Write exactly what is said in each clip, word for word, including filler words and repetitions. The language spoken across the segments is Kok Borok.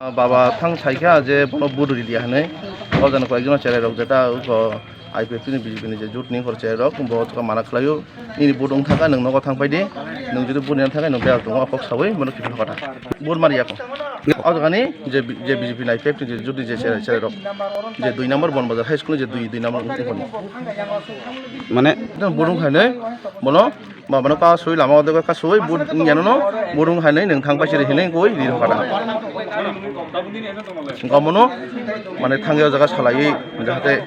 Baba thang saikha je bono vote ridi hinwi. O jani koyekjon cherai rok jeta uko I P F T ni B J P ni je jut ni hor cherai rok bo chwka mana khlaio. Nini vote wng thangkha nwng nogo thang paidi. Nwng jodi vote nang thangkha nwng bel tongo kok sawi bono kiphil kota. Vote mari yakho. O jagani je B-, je B J P ni I P F T ni je jut ni je cherai cherai rok. Je dui number Bonbazar High School ni je dui, dui number wng thangkha. Mane vote wng khainwi bono Ba bono ka sui lama o dego ka sui but yano no burung hai nai nung thang pai siri hinui goi ri rok kada. Gomono mane thangya jaga salai jahate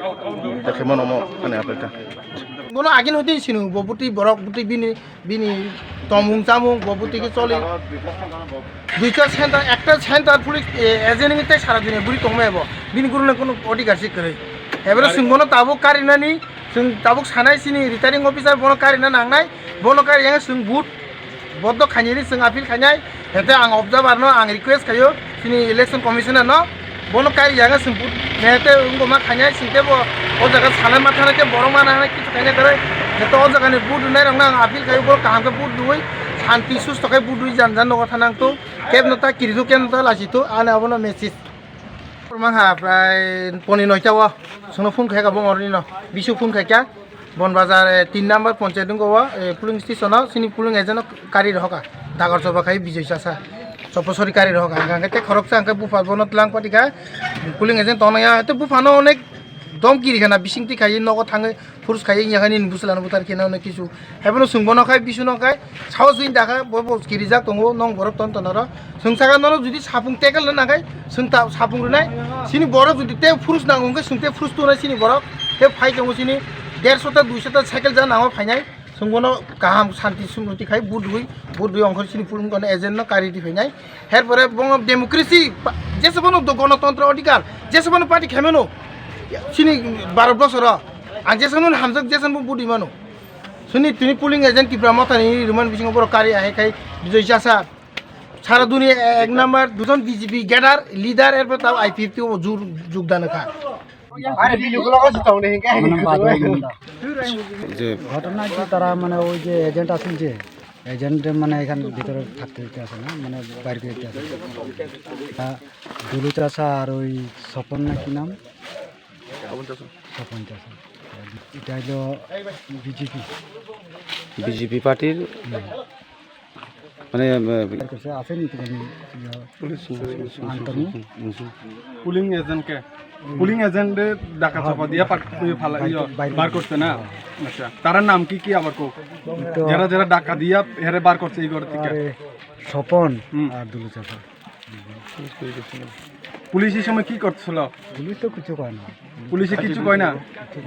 dekhe mano mo kane apelta. Bono agin hoti sinu bo buti borok buti bini bini tomung chamung bo buti ke choli. Duita center ekta center police agent ni tai sara dine buri tongma ebo bini gurune kono odhikar si kwrwi. Ebro sung bono tabuk karinani Chwng tabuk sanai chini returning officer bono karina nangnai, bono kari yang chwng vote boddok khainani chwng appeal khainai, hete ang observer no ang request khaio chini election commissioner no bono kari yang chwng vote nete wngbo ma khainai chwng tebo o jaga sanai ma thanai tei borok ma nangnai kichu khainai kwrwi, hete o jaga ni vote rwnai rok no ang appeal khaio borok kaham khe vote rwui shanti susto khe vote rwui jan jan nogo thanang to kebno ta kiritu kebno ta lachito ani abono message. Mangha prai poni noita o chwngno phone khaika bong oroni no bisu phone khaika Bonbazar, eh, tin number ponchayat wngko o, eh, polling station o chini polling agent o kari rohoka dagar choba khai Bijoy Chasa choposori kari rohoka hingke hingke tei khoroksa hingke bupha bono tlang patika polling agent tongnai ya tei bupha no onek dom kiri khana bising twi khai nogo thangwi Phurus khai wngya khe nini bwsla no buthar khe nang nw kisu. Haiphano chwng bono khai bisu no khai sao chwng da kha bo bo kirijak tongo nong borok ton ton aro. Chwng saka nono jodi sapung tackle rwna khai chwng ta sapung rwnai. Chini borok jodi te phurus nang wngkhe chwng te phurus tunai chini borok. Te phai tongo chini derso ta duiso ta cycle ja nango phainai. Chwng bono kaham santi sumruti khai budui budui ongkhor chini phurung kono agent no kari di phainai. Herpore bono democracy pa-, jesa bono do gonotontro odhikar jesa bono party khaimano chini Bharat bosoro. Ang jesa mano hamjak jesa bo budi mano. Suni tini polling agent Tipra Motha ni rwmani bisingo borok kari ahai khai Bijoy Chasa. Sara duni ek number dujon B J P gadar leader erpor tao I P F T o jur jugdan kha. Are video gulo ko sitong ni hingke. Mane bado gunda. Je ঘটনা কি তারা মানে ওই যে এজেন্ট আছেন যে এজেন্ট মানে এখানে ভিতরে থাকতে দিতে আসে না মানে বাইরে দিতে আসে না। তা দুলু চাচা আর ওই স্বপন না কি নাম? স্বপন চাচা। স্বপন চাচা। এটা হলো বিজেপি। বিজেপি পার্টির মানে, আহ, বের করছে, আছে নি তোমার, ইয়া, police, police, police, Antony? Police, police. Polling agent কে? পুলিং এজেন্ট ডাকা চাপা দিয়া পাট-, ইয়ে ফালা, বাইর ইয়ে, কর-, বাইর বার করছে। করছে না? হ্যাঁ। আচ্ছা, তার নাম কি কি আবার কো? তো যারা যারা ডাকা দিয়া হেরে বার করছে এই ঘর থেকে? আরে, স্বপন হুম। আর দুলু চাচা। পুলিশ এই সময় কি করছিল? পুলিশ তো কিছু কয় না। পুলিশে কিছু কয় না?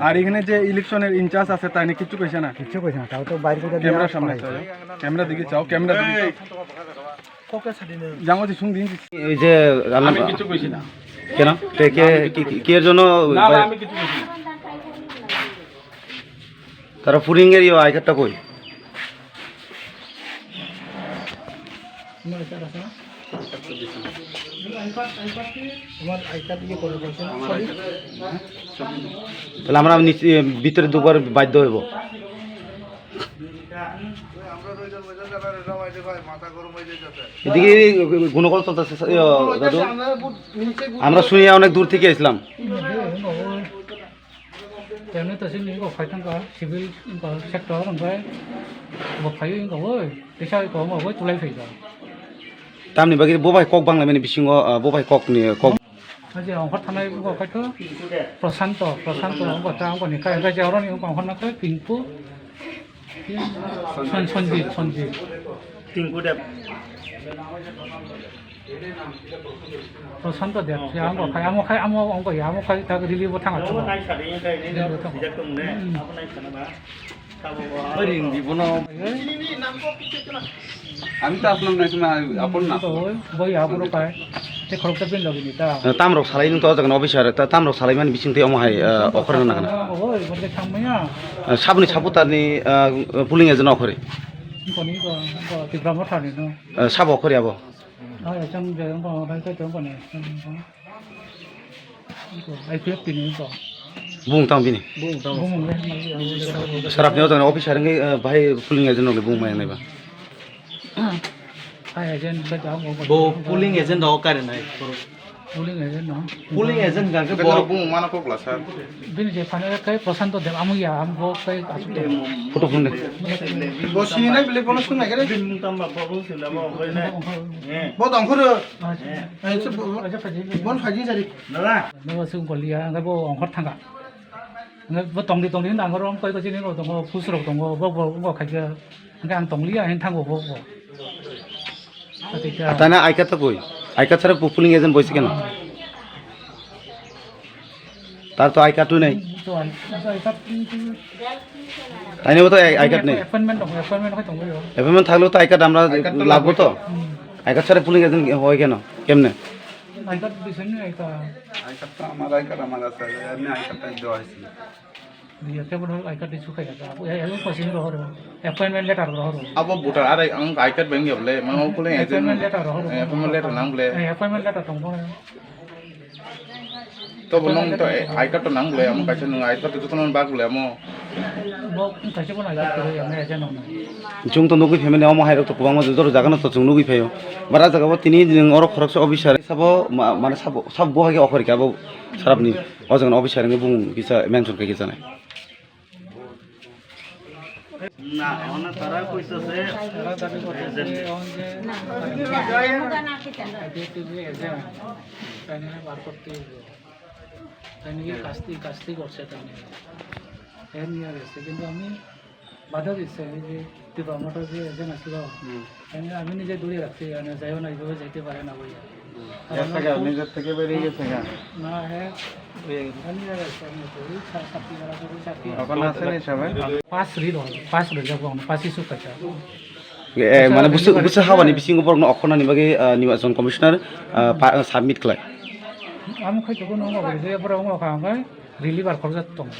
আর এখানে যে ইলেকশনের ইনচার্জ আছে, তাই না কিছু কইছে না? কিছু কইছে না, তাও তো বাইরে কোথাও দিয়ে ক্যামেরার সামনে পাঠাইছে। চাও, ক্যামেরা দিকে চাও, ক্যামেরা দিকে চাও। জামাতে শুন দিন। এই যে রান্না আমি কিছু কইছি না। কেন? কে, কে, কি, কি, কি এর জন্য না, না, আমি কিছু কইছি না। তারা পুলিং এর ইয়ে আই কার্ডটা কই? তাহলে আমরা নিচে, ভিতরে ঢুকবার বাধ্য হইব। এদিকে গন্ডগোল চলতেছে, ইয়ে, দাদু। আমরা শুনিয়া অনেক দূর থেকে আসলাম। Tei nw tasi ni wngkha phai thangkha civil wngkha sector hwnkhe bo phaiwi wngkha oi tisa wngkha omo bai tulai phaikha. Tamni bagwi bo bai kok banglaimani bisingo, ah, bo bai kokni kok. Haje ongkhor thanai wngkha khaitho Prashanto, Prashanto wngkha ta wngkha ni kha, hwnkhe je oroni wngkha ongkhorna khe Pinku, Son-, Sonjit, Sonjit. Tinku de. Prashanto de, ya, amo khai, amo khai, amo, amo khai, amo khai, ta rili bo thang achu. Rili bo thang. Hmm. Ring di bono. আমি তো আসলাম না, তুমি আপন না। তো ওই, ওই আবুরো পায়। Te khoroksa pin logi ni ta. Tamrok salai nung to jagan officer, ta-, tamrok salai man bising te omo hai, ah, okhor na kana. Oi, bole thang maya. Ah, sabni saputarni, ah, polling agent okhore. Koni ko, ko Tipra Motha ni no. Ah, sabo okhore abo. Ah, ya, chang jagan ko, bai ko chang ko ni. I P F T ni ko. Bung tang bini. Bung tang. Bung le. Sarap ni jagan officer ngi, ah, bai polling agent ngi bung mai nai ba. Bo polling agent rok kare nai. Polling agent no? Polling agent hwnkha khe bo. Bini je phano khe Prashanto Deb, amo ya, amo bo khe aswk tong. Photo phone de. Bo sinai bile bono swngna khe. Bo tongkhoro. Acha, acha, acha, acha. Bon phaji jari. Nala. Nabo swng koliya, hwnkhe bo ongkhor thangkha. Hwnkhe bo tongdi tongdi hwnda ang oro koi koi chini rok tongo, phus rok tongo, bo bo bo khaikhe hwnkhe ang tongliya hin thango bo bo. Tana I card ta koi? I card sara pu-, polling agent boise keno? Tar to I card tu nei. To I, to I card tu, tu. Taini bo to I, I card nei. Appointment dong, appointment khai tongo yo. Appointment thaklo to I card amra lagbo to. Hmm. I card sara polling agent hoi keno? Kemne? I card bising ni I card. I card to amar I card amar ase, emni I card ta dewa hoyse. Iya, kebo no I card issue khai ya. Abo, eh, eh, ko sini rohoro. Appointment letter rohoro. Abo voter are ang I card beng ya bole, mang ko le agent. Appointment letter rohoro. Eh, appointment letter nang bole. Eh, appointment letter tong bole. To bo nong to, eh, I card to nang bole, amo kaisa nang I card to joto nang bag bole amo. Bo kaisa bo I card to ya, me agent nang. Chung to nugui phaimani omo hai rok to kwbangma jora jaga no to chung nugui phaio. Bara jaga bo tini nwng oro khoroksa officer sabo ma-, mane sabo, sabo bo hai khe okhorikha bo sarapni. O jaga ni officer wngwi bumung kisa mention khe kisa nai. Na, ona tara koitase. Tara dabi kortase, agent. On je, agent, agent, tainai bar korte hoibo. Tainai ki kasti, kasti korse tainai. Ten year hoyse, kintu ami Badar issue, ei je Tipra Motha je agent asilo, hmm, আমি নিজে দূরে রাখছি, মানে যাইও না, এইভাবে যাইতে পারে না বলে। Hmm. কারণ এর থেকে, নিজের থেকে বেরিয়ে গেছে গা? না, হ্যাঁ। ওই আমি আর আসছি, আমি তো ওই সা-, সাপ্তি বেলা করে ওই চাকরি। Pass read হল, pass read যাবো আমরা, pass issue করতে হবে। Eh, mane busu, busu habani bisingo borokno okhornani bagwi, ah, Niwachon Commissioner, ah, pa-, ah, submit khlai. আমি হয়তো কোনো অঙ্গ করি, যে পরে অঙ্গ খাওয়া হয়, Reliver khoroksa tong,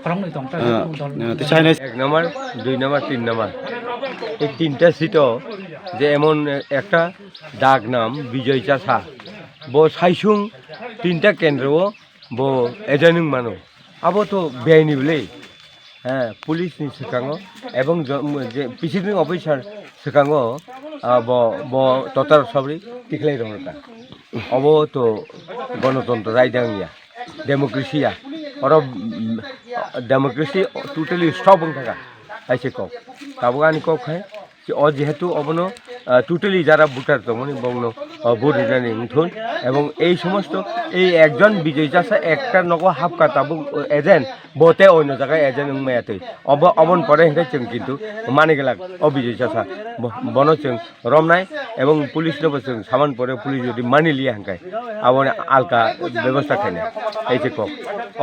khoroknwi tong, ta Ah, dol. Ah, tei China. Ek number, dui number, tin number. Ei tinta seat o je emon ekta dak nam Bijoy Chasa. Bo saisung tinta kendro o bo agent wng mano. Abo to biyai ni bwle. He, police ni swkango ebong jo-, je presiding officer swkango, ah, bo, bo total sabri tikhlai rwkha. Obo to gonotontro raida wngya. Democracy ya. Oro, mm, democracy totally stop wngkha kha. Hai se kok. Tabuk ani kok hai, je o jehetu obono, ah, totally jara voter tongmani bongno, ah, vote rinani wngthun. Ebong ei somosto ei ekjon Bijoy Chasa ekta nogo hapkha tabuk, ah, agent, bote oino jaga agent wngmaya twi. Obo, oboni pore hwnkhe chwng kintu mani glak o Bijoy Chasa. Bo-, bono chwng romnai ebong police no bo chwng saman pore police jodi mani liya hwnkhe aboni alka bebosta khainai. Ei se kok.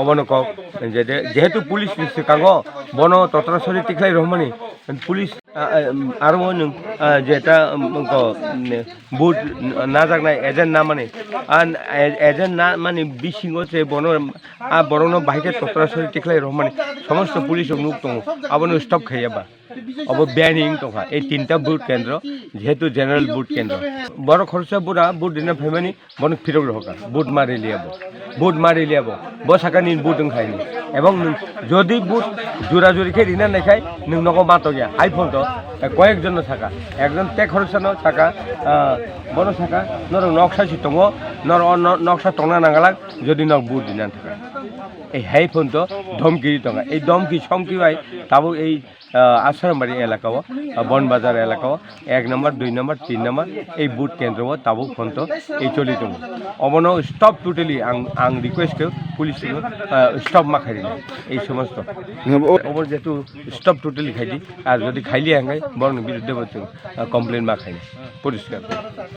Obono kok je de, jehetu police ni swkango bono totra sori tikhlai rohmani police, a, a, aro bo nwng, a, jeta, um, ko, um, vote najaknai agent namani. An, a, agent namani bisingo se bono, a, borokno bahai khe totra sori tikhlai rohmani. Somosto police rok nuk tongo. Abono stop khaiya ba. Obo biyani wng tongkha, ei tinta vote kendro, jehetu general vote kendro. Borok khoroksa bura vote rina phaimani, bono phirok rohorkha, vote ma riliya bo, vote ma riliya bo, bo saka nini vote wngkha hini. Ebong nwng jodi vote jura juri khe rina naikhai, nwng nogo ma tongya, hai phone to, eh, koyek jon no saka, ekjon tei khoroksa no saka, ah, bono saka, norok noksa si tongo, norok o no-, noksa tongna nangalak, jodi nok vote rina thaka. Ei hai phone to dhomki ri tonga, ei dhomki somki bai tabuk ei ah, Asarambari elaka o, ah, Bon Bazar elaka o, ek number, dui number, tin number, ei vote kendro o tabuk phonto ei choli tongo. Obono stop totally ang, ang request khe police no, ah, stop ma khaidi ei somosto. Obo jehetu stop totally khaidi, ar jodi khailiya hwnkhe borokni biruddhe bo chwng, ah, complain ma khaini. Poriskar.